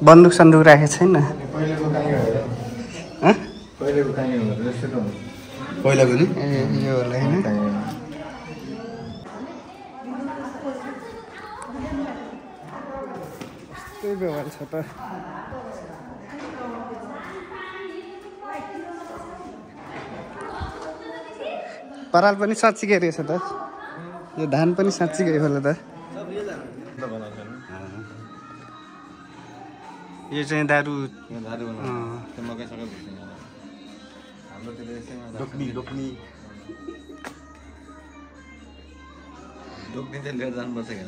बन्दुक सन्दुक राखेको छैन पहिलाको नि यो होला हैन त्यही व्यवहार छ त पराल पनि साँच्चीकै रहेछ त यो धान पनि साँच्चीकै होला त यो चाहिँ दारु डोक्नी चाहिँ लिएर जानुपर्छ कि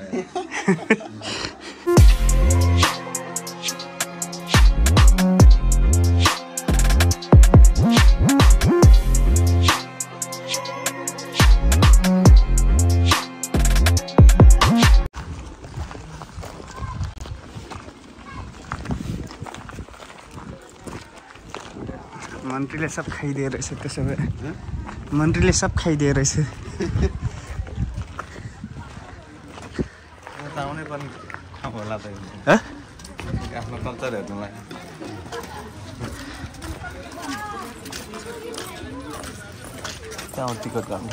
मन्त्रीले सब खाइदिए रहेछ त्यसो भए मन्त्रीले सब खाइदिए रहेछ आउनै पर्ने होला त आफ्नो कल्चर हेर्नुलाई टिकट गर्नु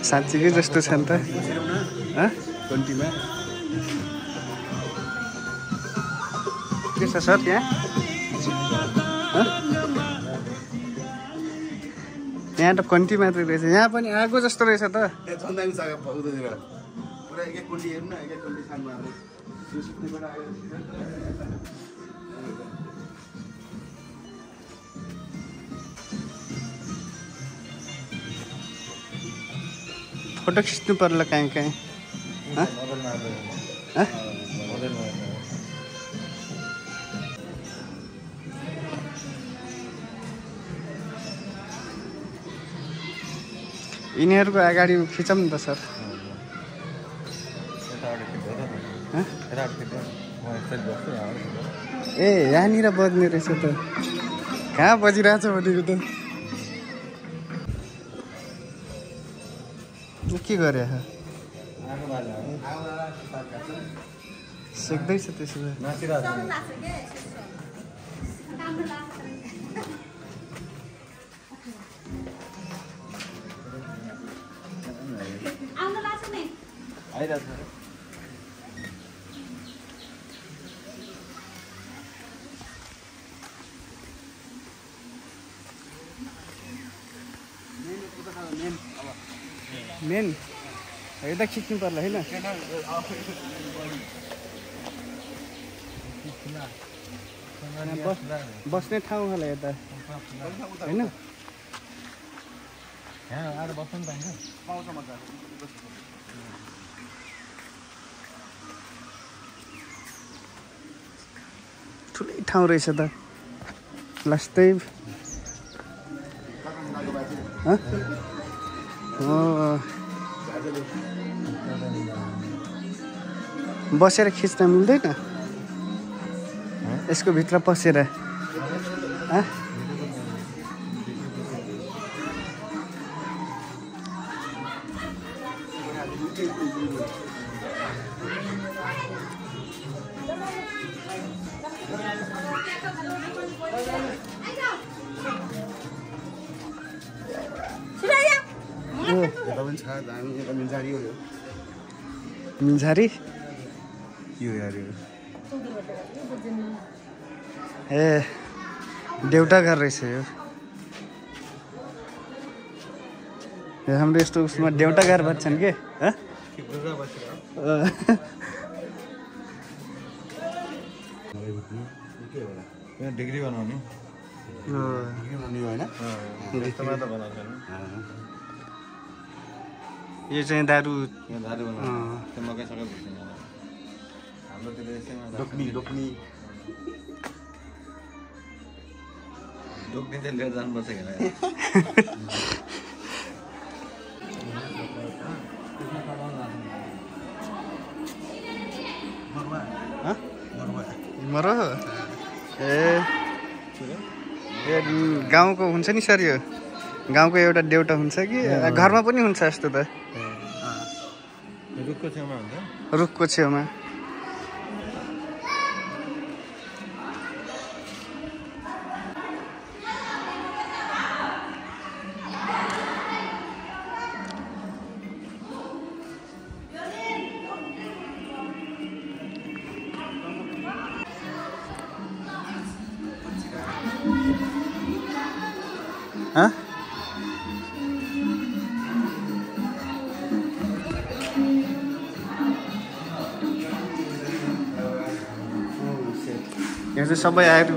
साँच्चीकै जस्तो छ नि त के छ सर यहाँ यहाँ त कन्टी मात्रै रहेछ यहाँ पनि आगो जस्तो रहेछ त फोटो खिच्नु पर्ला कहीँ कहीँ यिनीहरूको अगाडि खिचौँ नि त सर ए यहाँनिर बज्ने रहेछ त कहाँ बजिरहेछ भनेको त के गरे सेक्दैछ त्यसो भए मेन हेर्दा खिच्नु पर्ला होइन बस्ने ठाउँ होला यता होइन ठुलै ठाउँ रहेछ त लास्टै बसेर खिच्न मिल्दैन यसको भित्र पसेर मिन्झारी ए देउटा घर रहेछ यो हाम्रो यस्तो उसमा देउटा घर भन्छन् के डिग्री बनाउने यो चाहिँ दारु डोक्नी चाहिँ लिएर जानुपर्छ कि मरो ए गाउँको हुन्छ नि सर यो गाउँको एउटा देउटा हुन्छ कि घरमा पनि हुन्छ यस्तो त रुखको छेउमा यहाँ चाहिँ सबै आएर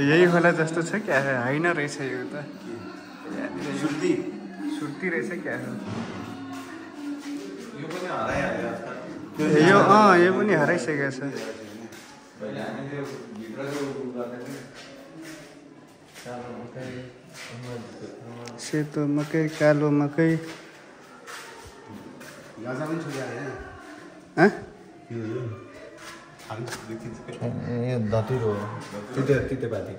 यही होला जस्तो छ क्या होइन रहेछ यो त सुर्ती रहेछ क्या यो पनि हराइसकेको छ सेतो मकै कालो मकै धतुरो तितेपाती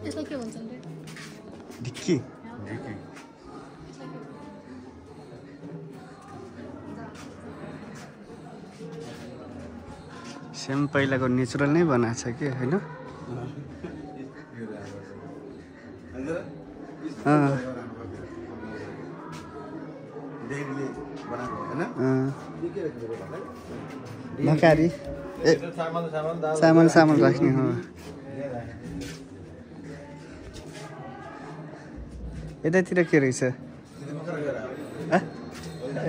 यसलाई के भन्छ ढिक्की सेम पहिलाको नेचुरल नै बनाएको छ कि होइन मकारी सामान राख्ने हो यतातिर के रहेछ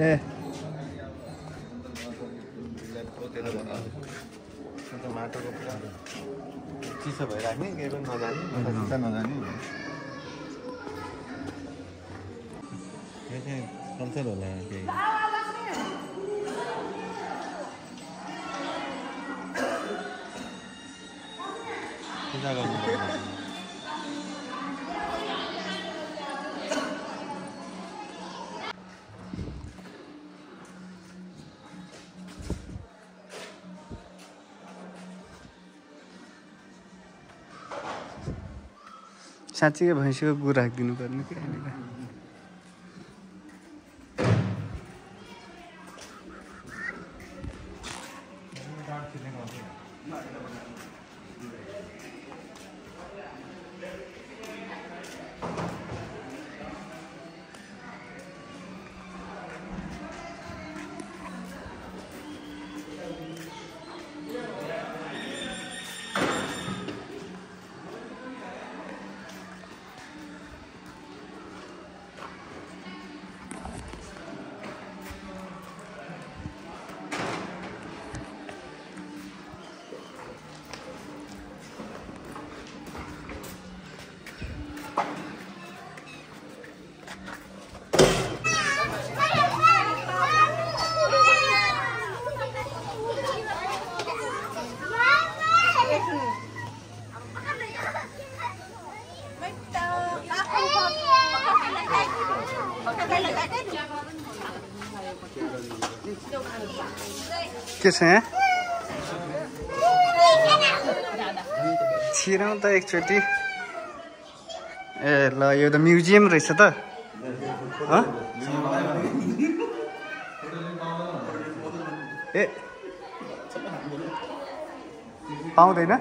ए माटोको चिसो भइराख्ने केही पनि नजाने यो चाहिँ कल्चर होला केही पूजा गर्नु साँच्चीकै भैँसीको गुरु राखिदिनु पर्ने कि यहाँनिर के छ यहाँ छिरौँ त एकचोटि ए ल यो त म्युजियम रहेछ त ए पाउँदैन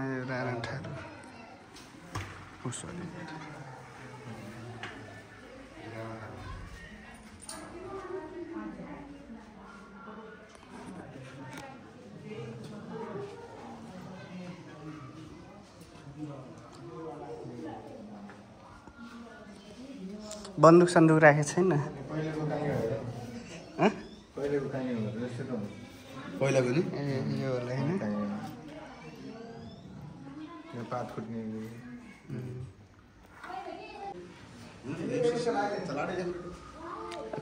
यो राणाठारू बन्दुक सन्दुक राखेको छैन पहिलाको नि ए यो होला हैन पात फुट्ने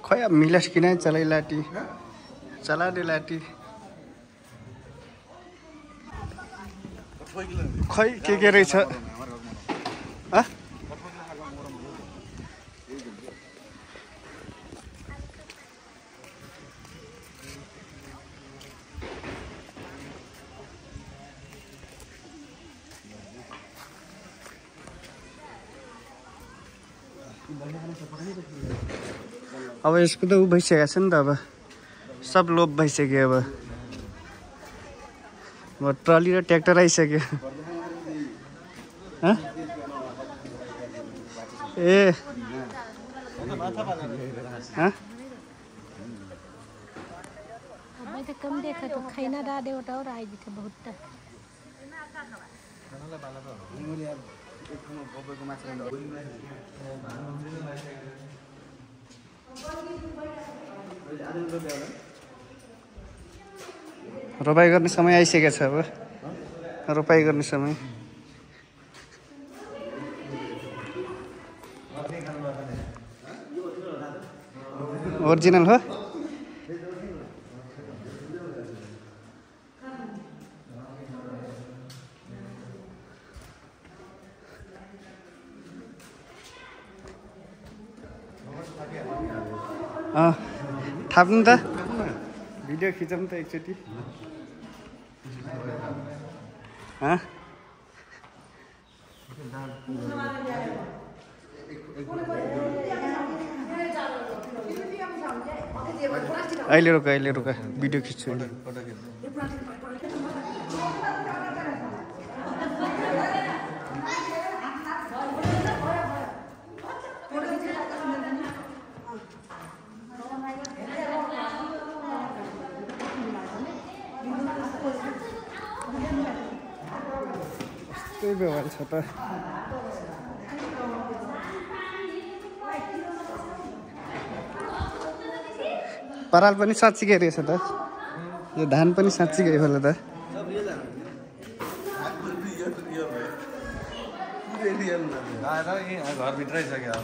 खै अब मिलास किन चलाइ लाटी चला दे लाटी खै के रहेछ अब यसको त उ भइसकेको छ नि त अब सब लोप भइसक्यो अब ट्रली र ट्र्याक्टर आइसक्यो ए कम देखा तो खाना दा दे उठा और आई दिखे बहुत रोपाई गर्ने समय आइसकेको छ अब रोपाई गर्ने समय ओरिजिनल हो थाप्नु त भिडियो खिचौँ त एकचोटि अहिले रोक भिडियो खिच्छु त्यही व्यवहार छ त पराल पनि साँच्चीकै रहेछ त यो धान पनि साँच्चीकै होला त घरभित्रै छ क्या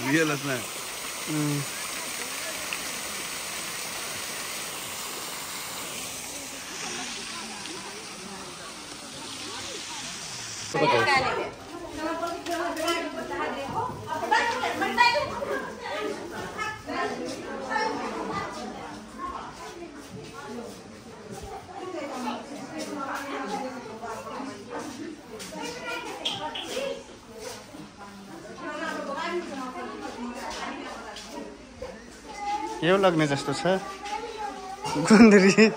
रियल ना यो लाग्ने जस्तो छ गुन्द्री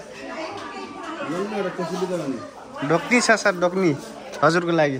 ढोक्नी छ सर ढोक्नी हजुरको लागि